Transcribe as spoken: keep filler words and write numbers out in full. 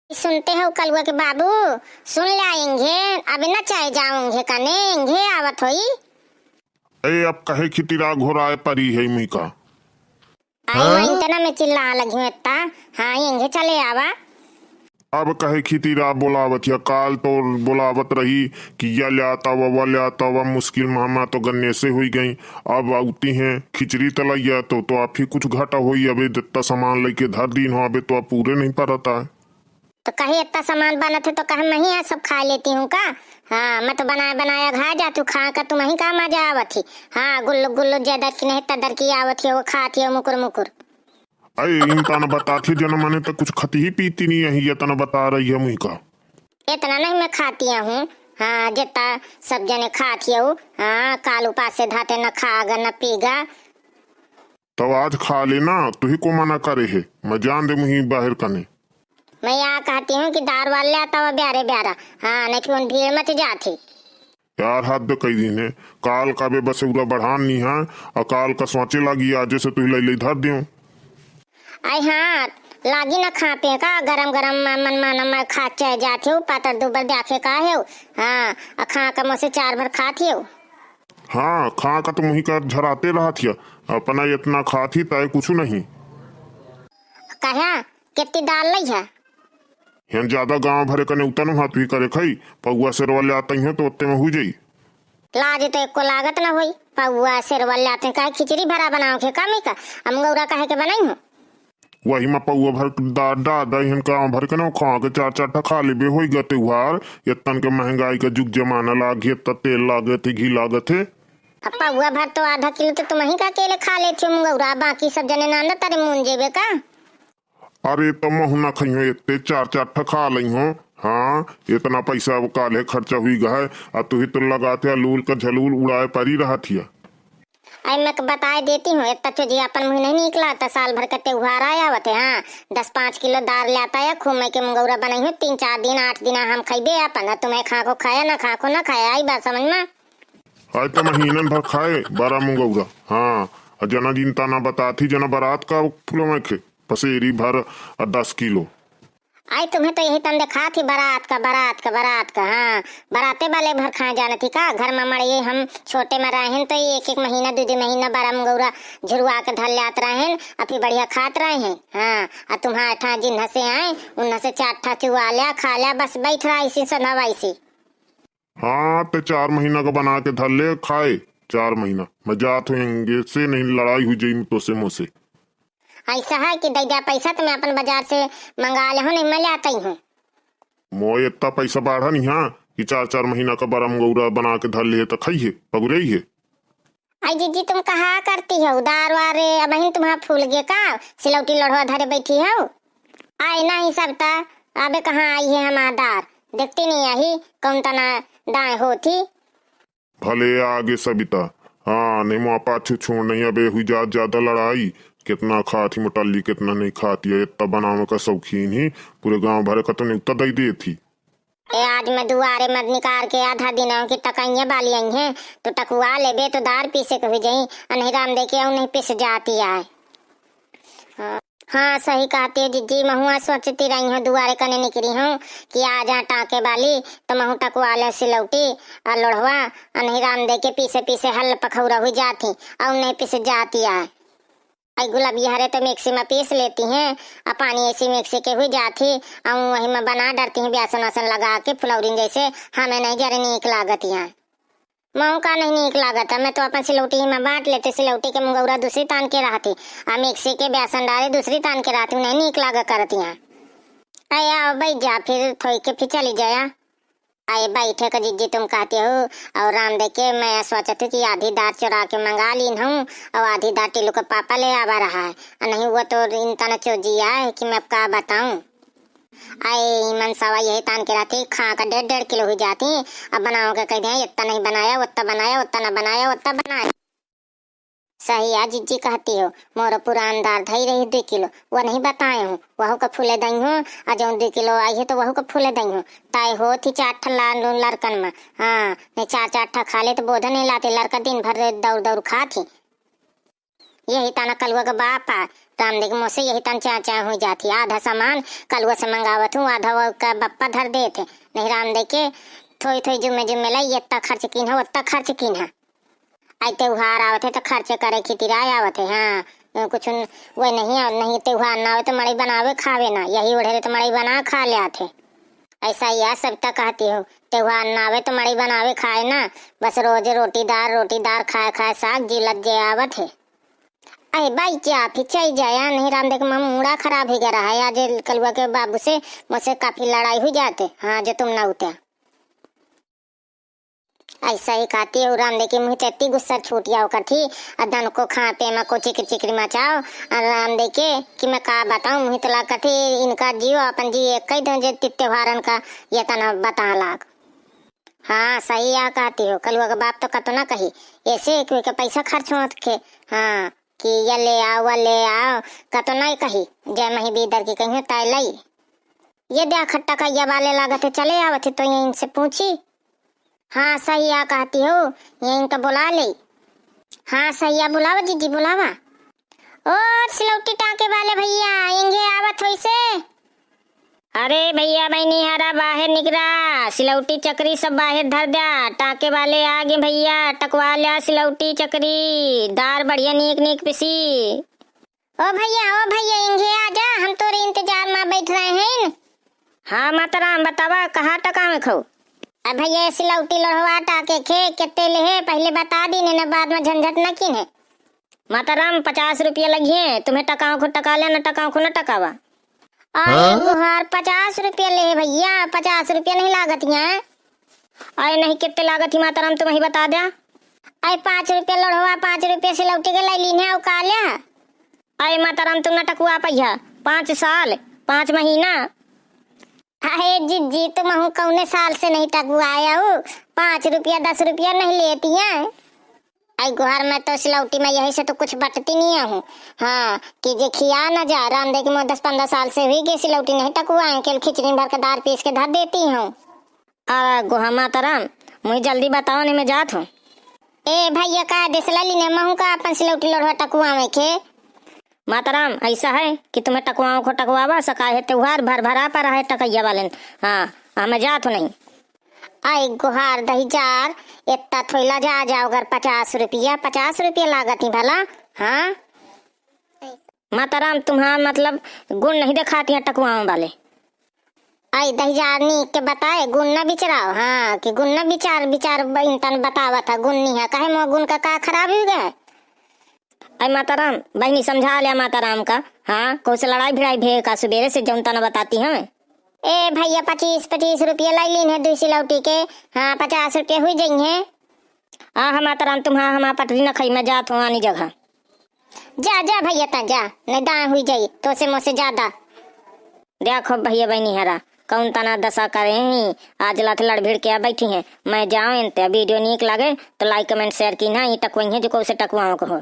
सुनते हो कलुआ के बाबू, सुन ल्या इंघे, अबे न चाहे जाओ इंघे कने, इंघे आवत होई। ए, अब कहे खितिरा घोराए परी है मुई का? आई हाँ? इतना में चिल्ला लगी हूँ इतना। हाँ, इंघे चले आवा। अब कहे खितिरा बोलावत या, काल तो बोलावत रही कि या ल्यात आवा, वा ल्यात आवा, मुश्किल में हमार तो गन्ने से हुई गई। अब आउती हैं खिचड़ी तलैया तो, तो आप ही कुछ घाटा होई, अबे जितना सामान लेके धर दीन हो, अबे तो आप पूरे नहीं परता है। तो कहे इतना सामान बनत है तो कहे मैं ही आज सब खा लेती हूँ का? हाँ, मैं तो बनाया बनाया खा जाती हूँ, खा का तुम्हें का मजा आवत ही? हाँ, गुल्लू गुल्लू जदर की नहीं तदर की आवत ही, वो खाती हो मुकुर मुकुर। अरे इन ताना बताती जन मने तो कुछ खती ही पीती नहीं है, ये तना बता रही है मुई का। इतना नहीं मैं खाती हूँ, हाँ, जितना सब जने खाती हो, हाँ, काल उपास से धाते न खागा न पीगा। तब आज खा लेना, तू ही को मना करे है, मैं जान दे मुही बाहर कने। मैं या कहती हूँ कि दार वाल ल्यात आवा ब्यारे ब्यारा, हाँ, नहीं तो उन भीड़ मच जाती। यार, हद कई दिन है, काल का बे बसेउरा बढ़ान नहीं है, और काल का सोचे लागी, आज से तू ही लई लई धर दियो। आई हाँ, लागी ना खा पे का, गरम गरम मा-, मन माना मैं खा चाहे जाते हो, पातर दुबर देखे का है हो, हाँ, आ खा का मुझसे चार भर खाती हो। हाँ, खा का तो मुही का झराते रहत हिया, अपना इतना खात ही ताए कुछ नहीं। कहा, कितनी दाल लई है? हेन ज्यादा गाँव भरे कने उतनो हाथ भी करे खई, पौआ सेरवा ले आते हो तो उत्ते में हुई जाई। लाज तो एको लागत न होई, पौआ सेरवा ले आते काहे खिचड़ी भरा बनाओ के कमी का, हम गौरा काहे के बनाई हो? वही में पौआ भर दार डार दई हन गाँव भर के ना खा के चार चार ठा खा लेबे होई गा त्योहार, इतन के महंगाई का जुग जमाना लागे, इतना तेल लागत है, घी लागत है। अब पौआ भर तो आधा किलो तो तुम ही का अकेले खा लेती हो मुंगौरा, बाकी सब जने नांदा तारे मुन जेबे का? अरे तो महू ना खइहो, इतने चार चार ठा खा लइहो। हाँ, इतना पैसा अब काल्हे खर्चा हुई गा है, आ तू ही तो लगाते लूल का झलूल उड़ाए परी रहत हिया। आई मैं के बताए देती हूँ, इतना चोजी अपन मुँह नहीं निकला, तो साल भर के त्योहार आया आवत है। हाँ, दस पाँच किलो दार ले आता है, खूब मैं के मुंगौरा बनाई हूँ, तीन चार दिन, आठ दिन हम खइबे अपन, आ तुम्हें खाको खाया ना, खाको ना खाया, आई बात समझ में? आज तो महीनन भर खाए बारह मुंगौरा। हाँ, आ जना जिन ताना बताती, जना बारात का फुलवा के पसेरी भर आ दस किलो। आई तुम्हें तो यही तन देखा थी बारात का, बारात का, बारात का। हाँ, बाराते वाले भर खाए जाना थी का? घर में मड़िए हम छोटे में रहेन तो एक एक महीना, दो दो महीना बारह मुंगौरा झुरवा के धर ले आत रहेन, आ फिर बढ़िया खात रहेन। हाँ, आ तुम्हारा ठा जिन्ह से आए, उन्ह से चार ठा चुआ लिया, खा लिया, बस बैठ रहा इसी सन्हवा इसी। हाँ, ते चार महीना का बना के धर ले, खाए चार महीना। मैं जात हूँ, एंगे से नहीं लड़ाई हुई जाई तो से मोसे। ऐसा है कि दे दे पैसा तो मैं अपन बाजार से मंगा ले हूँ, नहीं मैं ले आता ही हूँ। मोए इतना पैसा बाढ़ा नहीं हाँ कि चार चार महीना का बरम गौरा बना के धर ले तो खाई है, पगुरई है। आई जीजी, तुम कहा करती हो, दार वार अब हिन तुम्हारा फूल गे का? सिलौटी लोढ़वा धरे बैठी हो। आई नहीं सब ता, अबे कहाँ आई है हमार दार? देखती नहीं आही, कौन तना दाएं होती। भले आगे सबिता, हाँ, नहीं मुआ पाछू छोड़ नहीं, अबे हुई जात ज्यादा लड़ाई। कितना खात ही मोटल्ली, कितना नहीं खाती है, इतना बनावे का शौकीन ही, पूरे गांव भरे का तो न्योता दई देत ही। ए, आज मैं दुआरे मत निकार के आधा दिन आऊं कि टकइया बाली आई हैं, तो टकुआ लेबे तो दार पीसे के हुई जाई, अनही राम दे के आऊं नहीं पिस जाती आए। हाँ, हाँ, सही कहती हो जिज्जी, महुआ सोचती रही हूँ, दुआरे कने निकरी हूँ कि आ जा टाके बाली, तो महू टकुआ ले सिलौटी आ लोढ़वा, अनही राम दे के पीसे पीसे हल पखौरा हुई जाती, और नहीं पिस जाती आए। आई गुलाबिया हरे तो मिक्सी में पीस लेती हैं, आ पानी ऐसी मिक्सी के हुई जात ही, आ वही में बना डरती हैं, बेसन वसन लगा के फुलौरिन जैसे, हमें नहीं जरे नीक लागत यहाँ। मऊ का नहीं नीक लागत है, मैं तो अपन सिलौटी ही में बांट लेते, सिलौटी के मुंगौरा दूसरी तान के रहती, आ मिक्सी के बेसन डारे दूसरी तान के रहती, नहीं नीक लागा करत यहाँ। अरे आओ बैठ जा, फिर थोई के फिर चली जाया। आए बैठे का जिज्जी तुम कहते हो, और राम दे के मैं सोचत हूँ कि आधी दार चुरा के मंगा लीन हूँ, और आधी दार टिल्लू का पापा ले आवा रहा है, और नहीं वो तो इन तना चोजी आए कि मैं अब का बताऊँ। आए ई मनसवा यही तान के रहती, खा का डेढ़ डेढ़ किलो हुई जाती, अब बनाओ के कह दे, इतना नहीं बनाया, उतना बनाया, उतना ना बनाया, उतना बनाया। सही है जिज्जी कहती हो, मोर पुरान दार धई रही दुई किलो, वो नहीं बताए हूँ, वहू का फूले दई हूँ, आ जौन दुई किलो आई है तो वहू का फूले दई हूँ। ताई होत ही चार ठा लाल लून लड़कन में, हाँ, नहीं चार चार ठा खा ले तो बोझ नहीं लाते, लड़का दिन भर दौड़ दौड़ खात ही। यही ताना कलुआ का बाप आ, रामदे के मोसे यही तन चाचा हुई जात ही। आधा सामान कलुआ से मंगावत हूँ, आधा वो का बप्पा धर देत है। नहीं रामदे के थोई थोई जुम्मे जुम्मे लाई, इतना खर्च कीन है, उतना खर्च कीन है। आई त्योहार आवत है तो खर्चे करे की तिराए आवत है। हाँ, कुछ न-, वही नहीं आव-, नहीं त्योहार ना आवे तो मड़ई बनावे खावे ना, यही ओढ़े रहे तो मड़ई बना खा ले आते। ऐसा ही है, सब तक कहती हो, त्योहार ना आवे तो मड़ई बनावे खाए ना, बस रोज रोटी दार, रोटी दार खाए खाए साग जिलत जे आवत है। अरे बाई क्या फिर चल जाया, नहीं रामदे के मामा मूड़ा खराब हो गया रहा है, आज कलुआ के बाबू से मुझसे काफी लड़ाई हुई जाते। हाँ, जो तुम ना उठ्या। ऐसा ही कहती है रामदे के मुँह ते इतनी गुस्सा छूट जाओ करती, अदन को खा पे मा को चिकरी चिकरी मचाओ। और रामदे के कि मैं का बताऊँ, मुँह तो लागत ही इनका जियो अपन जी एक कही दो जे ति-, त्योहारन का ये तना बता लाग। हाँ, सही या कहती हो, कलुआ के बाप तो कतो ना कही, ऐसे कोई के पैसा खर्च होत के, हाँ, कि ये ले आओ, वो ले आओ, कतो ना कही, जय मही बीदर की कहीं ताय लई। ये दे खट्टा कहिया वाले लागत है, चले आवत है तो ये इनसे पूछी। हाँ, सही या कहती हो, ये इनका बुला ले। हाँ, सही या बुलावा जीजी, बुलावा। ओ सिलौटी टाके वाले भैया, इंगे आवत हो इसे। अरे भैया बहनी हरा बाहर निकरा, सिलौटी चकरी सब बाहर धर द्या, टाके वाले आ गए भैया, टकवा ल्या सिलौटी चकरी, दार बढ़िया नीक नीक पिसी। ओ भैया, ओ भैया, इंगे आ जा, हम तोरे इंतजार मा बैठ रहे हैं। हाँ माताराम, बतावा कहाँ टकावे खो? अब भैया सिलौटी लोढ़वा टाके खे, कितने लेहे पहले बता दी, ने बाद मा झंझट न कीने। माताराम, पचास रुपया लगिए, तुम्हें टकाओ खो टका ले, न टकाओ खो न टकावा। अरे हाँ? गुहार, पचास रुपया लेहे भैया, पचास रुपया नहीं लागत यहाँ। अरे नहीं, कितने लागत ही माताराम, तुम ही बता द्या। अरे पाँच रुपया लोढ़वा, पाँच रुपया सिलौटी के ले लीन है, और का ल्या? अरे माताराम, तुम न टकुआ पहिया, पाँच साल, पाँच महीना। अरे जिज्जी, तुम हूँ कौने साल से नहीं टकुआया हो, पाँच रुपया दस रुपया नहीं लेती हैं। आई गुहार, मैं तो सिलौटी मा यही से तो कुछ बटती नहीं हूँ। हाँ, कि जे खिया न जा, रामदे के मुँह दस पन्द्रह साल से हुई गई सिलौटी नहीं टकुआ है, केल खिचड़ी भर के दार पीस के धर देती हूँ। अरे गुहा माताराम, मुझे जल्दी बताओ, नहीं मैं जात हूँ। ए भैया, का देसला लीने महू का अपन सिलौटी लोढ़वा टकुआ में खे? माताराम, ऐसा है कि तुम्हें टकुआओं को टकुआवा सका है, त्योहार भर भरा पर है टकैया वाले। हाँ, हाँ, मैं जात हूँ नहीं। आई गुहार दही जार, इतना थोइला जा जाओ अगर पचास रुपया, पचास रुपया लागत ही भला। हाँ माताराम, तुम्हारा मतलब गुण नहीं दिखाती हैं टकुआओं वाले। आई दही जार नीक के बताए, गुण न बिचराओ। हाँ, कि गुण न बिचार, बिचार ब-, इंतन बतावत है, गुण नहीं है। काहे मोर गुण का, का खराब हो गया? आई माताराम, बहनी समझा लिया माताराम का। हाँ, कौन से लड़ाई भिड़ाई भे का सुबेरे से जौन तना बताती हैं। ए भैया, पच्चीस, पच्चीस रुपया लाई लीन है दुई सिलौटी के। हाँ, पचास रुपया हुई जाई है। आ, हम माताराम, तुम हाँ, हम पटरी न खाई, मैं जात हूँ आनी जगह। जा, जा भैया, ता जा, नहीं दाएँ हुई जाई, तो से मोसे ज्यादा। देखो भैया बहनी हरा, कौन तना दशा करे ही, आज लात लड़ भिड़ के आ बैठी हैं। मैं जाऊँ इनते, वीडियो नीक लागे तो like, comment, share की ना, ये टकवाई है जो कौन से टकवाओं को हो।